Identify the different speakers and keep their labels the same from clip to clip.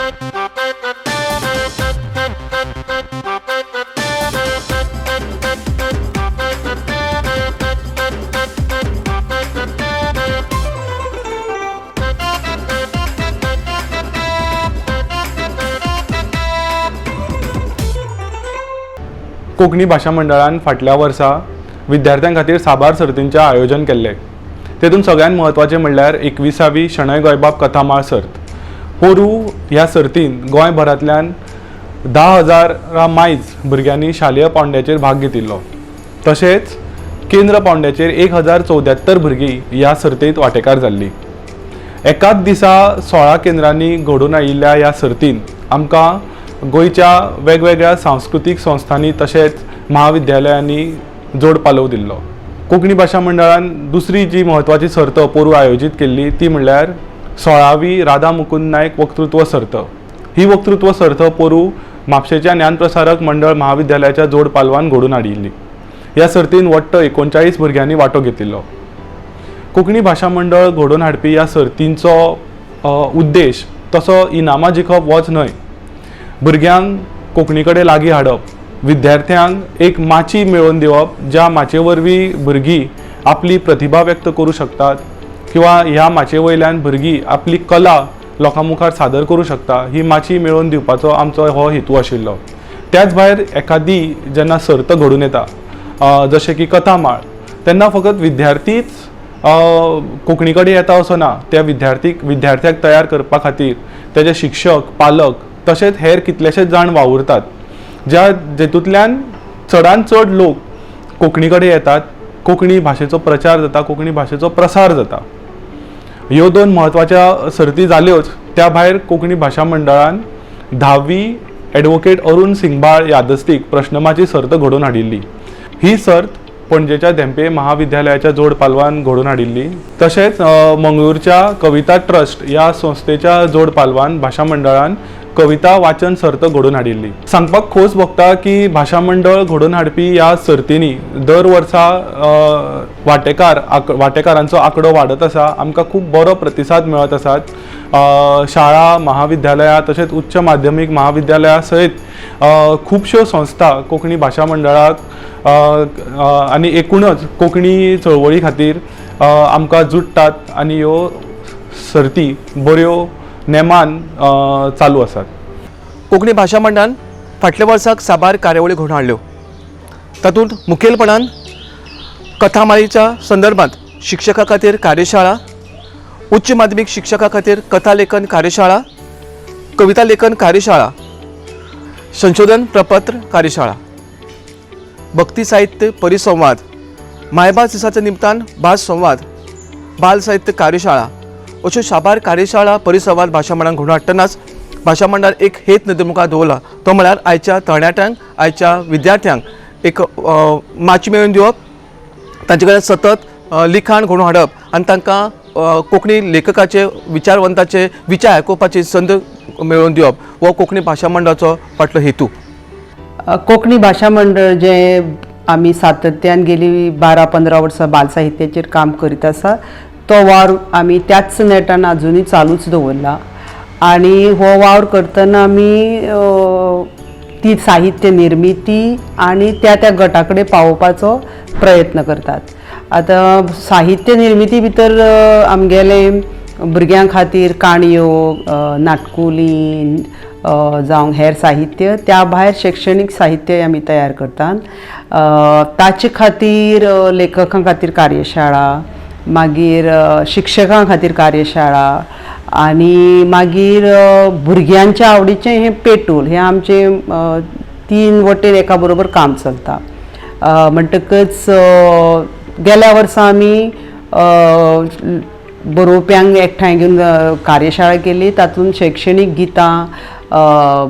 Speaker 1: कोंकणी भाशा मंडळान फाटल्या वर्सा विद्यार्थ्यां खातीर साबार सर्तींचें आयोजन केल्लें. तेतून सगळ्यांत म्हत्वाचें म्हणल्यार 21वी शणै गोंयबाब कथामाळ सर्त. पोरूं ह्या सर्तीन गोंयभरांतल्यान 10,000 मायज भुरग्यांनी शालेय पावंड्याचेर भाग घेतिल्लो. तशेंच केंद्र पावंड्याचेर 1074 भुरगीं ह्या सर्तींत वांटेकार जाल्लीं. एकाच दिसा 16 केंद्रांनी घडोवन आयिल्ल्या ह्या सर्तीन आमकां गोंयच्या वेगवेगळ्या सांस्कृतीक संस्थांनी तशेंच महाविद्यालयांनी जोड पालव दिल्लो. कोंकणी भाशा मंडळान दुसरी जी म्हत्वाची सर्त पोरूं आयोजीत केल्ली ती म्हणल्यार 16वी राधा मुकुंद नायक वक्तृत्व सर्त. ही वक्तृत्व सर्त पोरूं म्हापशेच्या ज्ञानप्रसारक मंडळ महाविद्यालयाच्या जोड पालवान घडोवन हाडिल्ली. ह्या सर्तीन वट्ट 39 भुरग्यांनी वांटो घेतिल्लो. कोंकणी भाशा मंडळ घडोवन हाडपी ह्या सर्तींचो उद्देश तसो इनामां जिखप होच न्हय, भुरग्यांक कोंकणी कडेन लागीं हाडप, विद्यार्थ्यांक एक माची मेळोवन दिवप ज्या माचये वरवीं भुरगीं आपली प्रतिभा व्यक्त करूं शकतात किंवा ह्या माचये वयल्यान भुरगीं आपली कला लोकां मुखार सादर करूं शकता. ही माची मेळोवन दिवपाचो आमचो हो हेतू आशिल्लो. त्याच भायर एखादी जेन्ना सर्त घडून येता, जशें की कथामाळ, तेन्ना फकत विद्यार्थीच कोंकणी कडेन येता असो ना. त्या विद्यार्थ्याक तयार करपा खातीर तेजे शिक्षक, पालक तशेंच हेर कितलेशेच जाण वावुरतात, ज्या जेतूंतल्यान चडान चड लोक कोंकणी कडेन येतात, कोंकणी भाशेचो प्रचार जाता, कोंकणी भाशेचो प्रसार जाता. ह्यो दोन म्हत्वाच्या सर्ती जाल्योच, त्या भायर कोंकणी भाशा मंडळान 10वी एडवोकेट अरुण सिंगबाळ यादस्तीक प्रश्नमाची सर्त घडोवन हाडिल्ली. ही सर्त पणजेच्या धेंपे महाविद्यालयाच्या जोड पालवान घडोवन हाडिल्ली. तशेंच मंगळूरच्या कविता ट्रस्ट ह्या संस्थेच्या जोड पालवान भाशा मंडळान कविता वाचन सर्त घडोवन हाडिल्ली. सांगपाक खोस भोगता की भाशा मंडळ घडोवन हाडपी ह्या सर्तींनी दर वर्सा वांटेकारांचो आंकडो वाडत आसा. आमकां खूब बरो प्रतिसाद मेळत आसात. शाळा, महाविद्यालयां तशेंच उच्च माध्यमीक महाविद्यालया सयत खुबश्यो संस्था कोंकणी भाशा मंडळाक आनी एकूणच कोंकणी चळवळी खातीर आमकां जुडटात आनी ह्यो सर्ती बऱ्यो नेमान चालू आसात.
Speaker 2: कोंकणी भाशा मंडळान फाटल्या वर्साक साबार कार्यावळी घडोवन हाडल्यो. तातूंत मुखेलपणान कथामाळीच्या संदर्भात शिक्षकां खातीर कार्यशाळा, उच्च माध्यमीक शिक्षकां खातीर कथा लेखन कार्यशाळा, कविता लेखन कार्यशाळा, संशोधन प्रपत्र कार्यशाळा, भक्ती साहित्य परिसंवाद, मायभास दिसाच्या निमतान भास संवाद, बाल साहित्य कार्यशाळा अश्यो साबार कार्यशाळा, परिसंवाद भाशा मंडळान घडोवन हाडटनाच भाशा मंडळान एक हेत नदरे मुखार दवरला, तो म्हळ्यार आयच्या तरणाट्यांक, आयच्या विद्यार्थ्यांक एक माची मेळोवन दिवप, तांचे कडेन सतत लिखाण घडोवन हाडप आनी तांकां कोंकणी लेखकाचे, विचारवंताचे विचार आयकुपाची संद मेळोवन दिवप हो कोंकणी भाशा मंडळाचो फाटलो हेतू.
Speaker 3: कोंकणी भाशा मंडळ जें आमी सातत्यान गेली 12-15 वर्सां बाल साहित्याचेर काम करीत आसा, तो वावर आमी त्याच नेटान आजुनूय चालूच दवरला आनी हो वावर करतना आमी ती साहित्य निर्मिती आनी त्या त्या गटा कडेन पावोवपाचो प्रयत्न करतात. आतां साहित्य निर्मिती भितर आमगेलें भुरग्यां खातीर काणयो, नाटकुलीं जावं हेर साहित्य, त्या भायर शैक्षणीक साहित्य आमी तयार करतात. ताचे खातीर लेखकां खातीर कार्यशाळा, मागीर शिक्षकां खातीर कार्यशाळा आनी मागीर भुरग्यांच्या आवडीचें हें पेटूल, हें आमचें तीन वटेन एका बरोबर काम चलता. म्हणटकच गेल्या वर्सा आमी बरोवप्यांक एकठांय घेवन कार्यशाळा केली. तातूंत शैक्षणीक गितां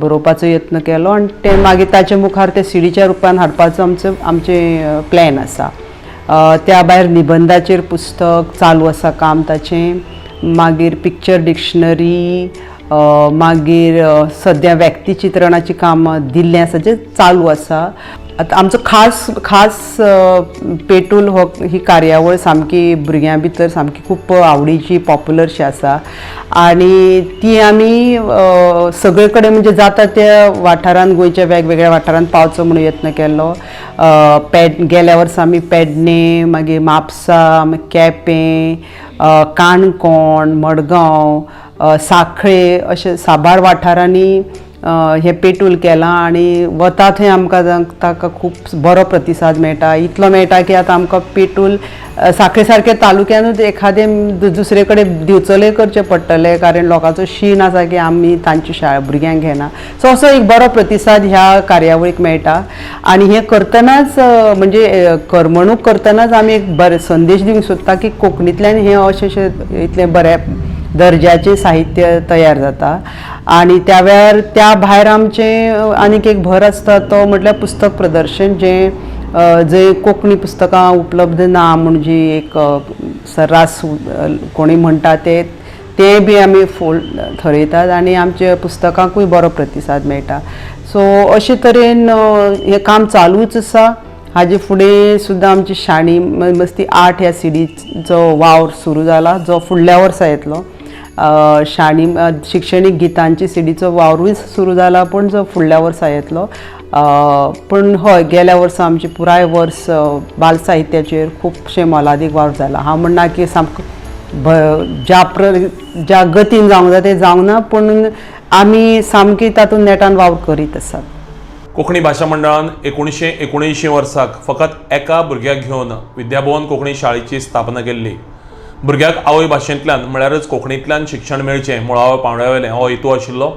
Speaker 3: बरोवपाचो यत्न केलो आनी ते मागीर ताचे मुखार ते सिडीच्या रुपान हाडपाचो आमचें प्लॅन आसा. त्या भायर निबंदाचेर पुस्तक चालू आसा काम ताचें, मागीर पिक्चर डिक्शनरी, मागीर सद्या व्यक्तिचित्रणाचीं कामां दिल्लीं आसा जें चालू आसा. आतां आमचो खास खास पेटूल हो ही कार्यावळ सामकी भुरग्यां भितर सामकी खूब आवडीची पॉप्युलरशी आसा आनी ती आमी सगळे कडेन म्हणजे जाता त्या वाठारांत, गोंयच्या वेगवेगळ्या वाठारांत पावचो म्हणून यत्न केल्लो. पेड गेल्या वर्सा आमी पेडणे, मागीर म्हापसा, मागीर केपें, काणकोण, मडगांव, सांखळे अशे साबार वाठारांनी हें पेटूल केलां आनी वता थंय आमकां ताका खूब बरो प्रतिसाद मेळटा. इतलो मेळटा की आतां आमकां पेटूल सांखळे सारक्या तालुक्यानूच एखादें दुसरे कडेन दिवचले करचें पडटलें, कारण लोकांचो शीण आसा की आमी तांची शाळा भुरग्यांक घेना. सो असो एक बरो प्रतिसाद ह्या कार्यावळीक मेळटा आनी हें करतनाच म्हणजे करमणूक करतनाच आमी एक बरें संदेश दिवंक सोदता की कोंकणींतल्यान हें अशें अशें इतलें बरें दर्जाचें साहित्य तयार जाता. आनी त्या वेळार त्या भायर आमचें आनीक एक भर आसता तो म्हटल्यार पुस्तक प्रदर्शन, जें जंय कोंकणी पुस्तकां उपलब्ध ना म्हूण जी एक सर्रास कोणी म्हणटा तें बी आमी फोल्ड थरयतात आनी आमच्या पुस्तकांकूय बरो प्रतिसाद मेळटा. सो अशे तरेन हें काम चालूच आसा. हाजे फुडें सुद्दां आमची शाणी मस्ती 8 ह्या सिडीचो वावर सुरू जाला जो फुडल्या वर्सा येतलो. शाणी शिक्षणीक गितांची सिडीचो वावरूय सुरू जाला पूण जो फुडल्या वर्सा येतलो. पूण हय, गेल्या वर्सा आमची पुराय वर्स बाल साहित्याचेर खुबशें मोलादीक वावर जाला. हांव म्हणना की सामको ज्या गतीन जावंक जाय तें जावंक ना, पूण आमी सामकी तातूंत नेटान वावर करीत आसात.
Speaker 4: कोंकणी भाशा मंडळान 1979 वर्साक फकत एका भुरग्याक घेवन विद्याभुवन कोंकणी शाळेची स्थापना केल्ली. भुरग्याक आवय भाशेंतल्यान म्हळ्यारच कोंकणींतल्यान शिक्षण मेळचें मुळाव्या पांवड्या वयलें हो हेतू आशिल्लो.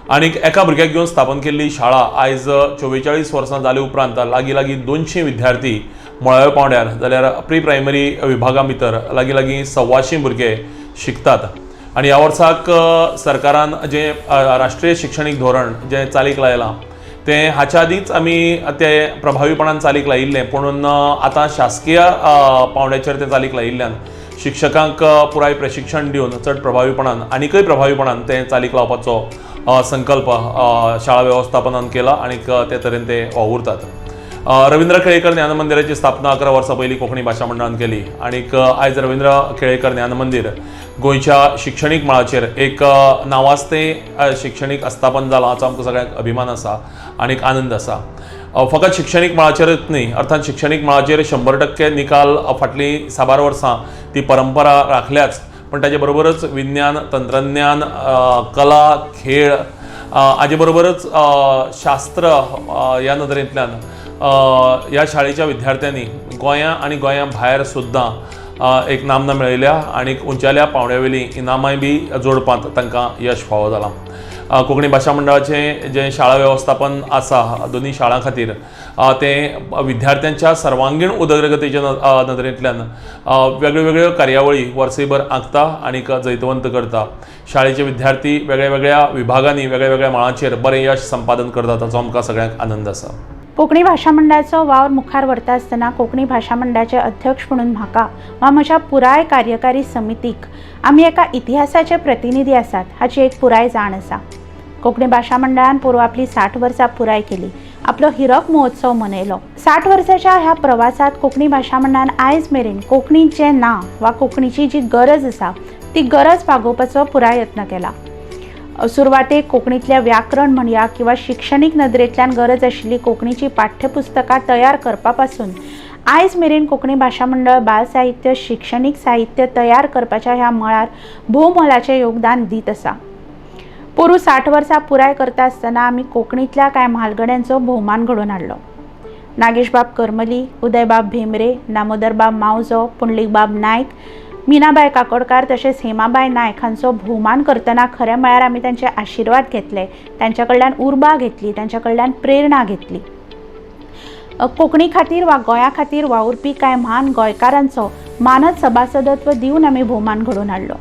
Speaker 4: आनीक एका भुरग्याक घेवन स्थापन केल्ली शाळा आयज 44 वर्सां जाले उपरांत लागीं लागीं 200 विद्यार्थी मुळाव्या पांवड्यार, जाल्यार प्री प्रायमरी विभागा भितर लागीं लागीं 125 भुरगे शिकतात. आनी ह्या वर्साक सरकारान जें राष्ट्रीय शिक्षणीक धोरण जें चालीक लायलां तें हाच्या आदींच आमी तें प्रभावीपणान चालीक लायिल्लें, पुणून आतां शासकीय पांवड्याचेर तें चालीक लायिल्ल्यान शिक्षकांक पुराय प्रशिक्षण दिवन चड प्रभावीपणान आनीकय प्रभावीपणान तें चालीक लावपाचो संकल्प शाळा वेवस्थापनान केला आनीक ते तरेन ते वावुरतात. रवींद्र केळेकर ज्ञान मंदिराची स्थापना 11 वर्सां पयलीं कोंकणी भाशा मंडळान केली आनीक आयज रवींद्र केळेकर ज्ञान मंदीर गोंयच्या शिक्षणीक मळाचेर एक नांवाजतें शिक्षणीक आस्थापन जालां हाचो आमकां सगळ्यांक अभिमान आसा आनीक आनंद आसा. फकत शिक्षणीक मळाचेरच न्ही, अर्थात शिक्षणीक मळाचेर 100% निकाल फाटलीं साबार वर्सां ती परंपरा राखल्याच, पण ताचे बरोबरच विज्ञान, तंत्रज्ञान, कला, खेळ हाजे बरोबरच शास्त्र ह्या नदरेंतल्यान ह्या शाळेच्या विद्यार्थ्यांनी गोंया आनी गोंया भायर सुद्दां एक नामना मेळयल्या आनी उंचेल्या पांवड्या वयलीं इनामांय बी जोडपांत तांकां यश फावो जालां. कोंकणी भाशा मंडळाचें जें शाळा वेवस्थापन आसा दोनूय शाळां खातीर तें विद्यार्थ्यांच्या सर्वांगीण उदरगतीच्या नदरेंतल्यान वेगळ्यो वेगळ्यो कार्यावळी वर्सभर आंखता आनीक जैतवंत करता. शाळेचे विद्यार्थी वेगळ्या वेगळ्या विभागांनी वेगळ्या वेगळ्या मळांचेर बरें यश संपादन करतात ताचो आमकां सगळ्यांक आनंद आसा.
Speaker 5: कोंकणी भाशा मंडळाचो वावर मुखार व्हरता आसतना कोंकणी भाशा मंडळाचे अध्यक्ष म्हणून म्हाका वा म्हज्या पुराय कार्यकारी समितीक आमी एका इतिहासाचे प्रतिनिधी आसात हाची एक पुराय जाण आसा. कोंकणी भाशा मंडळान पोरूं आपली 60 वर्सां पुराय केली, आपलो हिरक महोत्सव मनयलो. 60 वर्साच्या ह्या प्रवासांत कोंकणी भाशा मंडळान आयज मेरेन कोंकणीचें ना वा कोंकणीची जी गरज आसा ती गरज भागोवपाचो पुराय यत्न केला. सुरवातेक कोंकणींतलें व्याकरण म्हणया किंवा शिक्षणीक नदरेंतल्यान गरज आशिल्ली कोंकणीची पाठ्यपुस्तकां तयार करपा पासून आयज मेरेन कोंकणी भाशा मंडळ बाल साहित्य, शिक्षणीक साहित्य तयार करपाच्या ह्या मळार भोव मोलाचें योगदान दीत आसा. पोरूं 60 वर्सां पुराय करता आसतना आमी कोंकणींतल्या कांय म्हालगड्यांचो भोवमान घडोवन हाडलो. नागेशबाब करमली, उदयबाब भेंब्रे, दामोदरबाब मावजो, पुंडलीकबाब नायक, मीनाबाय काकोडकार तशेंच हेमाबाय नायक हांचो भोवमान करतना खरें म्हळ्यार आमी तांचे आशिर्वाद घेतले, तांच्या कडल्यान उर्बा घेतली, तांच्या कडल्यान प्रेरणा घेतली. कोंकणी खातीर वा गोंया खातीर वावुरपी कांय म्हान गोंयकारांचो मानद सभासदत्व दिवन आमी भोवमान घडोवन हाडलो.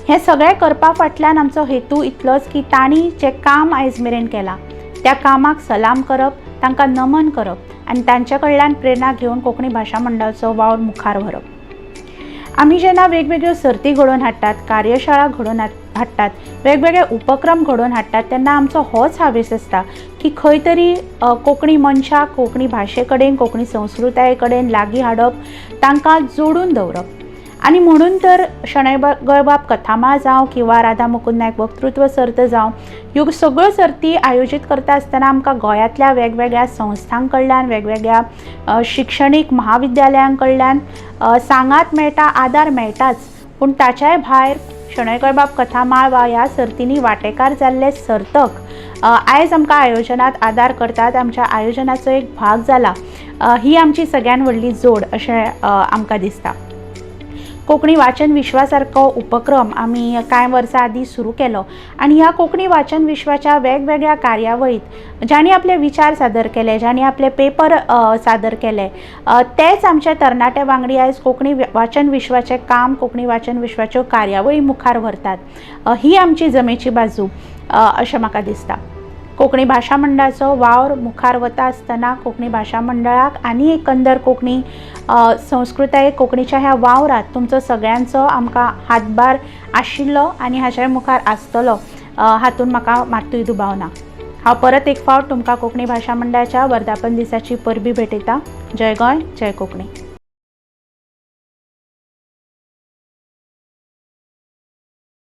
Speaker 5: हें सगळें करपा फाटल्यान आमचो हेतू इतलोच की तांणी जें काम आयज मेरेन केलां त्या कामाक सलाम करप, तांकां नमन करप आनी तांच्या कडल्यान प्रेरणा घेवन कोंकणी भाशा मंडळाचो वावर मुखार व्हरप. आमी जेन्ना वेगवेगळ्यो सर्ती घडोवन हाडटात, कार्यशाळा घडोवन हाडटात, वेगवेगळे उपक्रम घडोवन हाडटात तेन्ना आमचो होच हावेस आसता की खंय तरी कोंकणी मनशाक कोंकणी भाशे कडेन, कोंकणी संस्कृताये कडेन लागीं हाडप, तांकां जोडून दवरप. आनी म्हणून तर शणै गोंयबाब कथामाळ जावं किंवा राधा मुकुंद नायक वक्तृत्व सर्त जावं, ह्यो सगळ्यो सर्ती आयोजीत करता आसतना आमकां गोंयांतल्या वेगवेगळ्या संस्थां कडल्यान, वेगवेगळ्या शिक्षणीक महाविद्यालयां कडल्यान सांगात मेळटा, आदार मेळटाच, पूण ताच्याय भायर शणै गोंयबाब कथामाळ वा ह्या सर्तींनी वांटेकार जाल्ले सर्तक आयज आमकां आयोजनात आदार करतात, आमच्या आयोजनाचो एक भाग जाला. ही आमची सगळ्यान व्हडली जोड अशें आमकां दिसता. कोंकणी वाचन विश्वा सारको उपक्रम आमी कांय वर्सां आदीं सुरू केलो आनी ह्या कोंकणी वाचन विश्वाच्या वेगवेगळ्या कार्यावळींत जांणी आपले विचार सादर केले, जांणी आपले पेपर सादर केले, तेच आमचे तरणाटे वांगडी आयज कोंकणी वाचन विश्वाचें काम, कोंकणी वाचन विश्वाच्यो कार्यावळी मुखार व्हरतात. ही आमची जमेची बाजू अशें म्हाका दिसता. कोंकणी भाशा मंडळाचो वावर मुखार वता आसतना कोंकणी भाशा मंडळाक आनी एकंदर कोंकणी संस्कृताय, कोंकणीच्या ह्या वावरांत तुमचो सगळ्यांचो आमकां हातभार आशिल्लो आनी हाच्या मुखार आसतलो हातूंत म्हाका मात्तूय दुबाव ना. हांव परत एक फावट तुमकां कोंकणी भाशा मंडळाच्या वर्धापन दिसाची परबीं भेटयतां. जय गोंय, जय कोंकणी.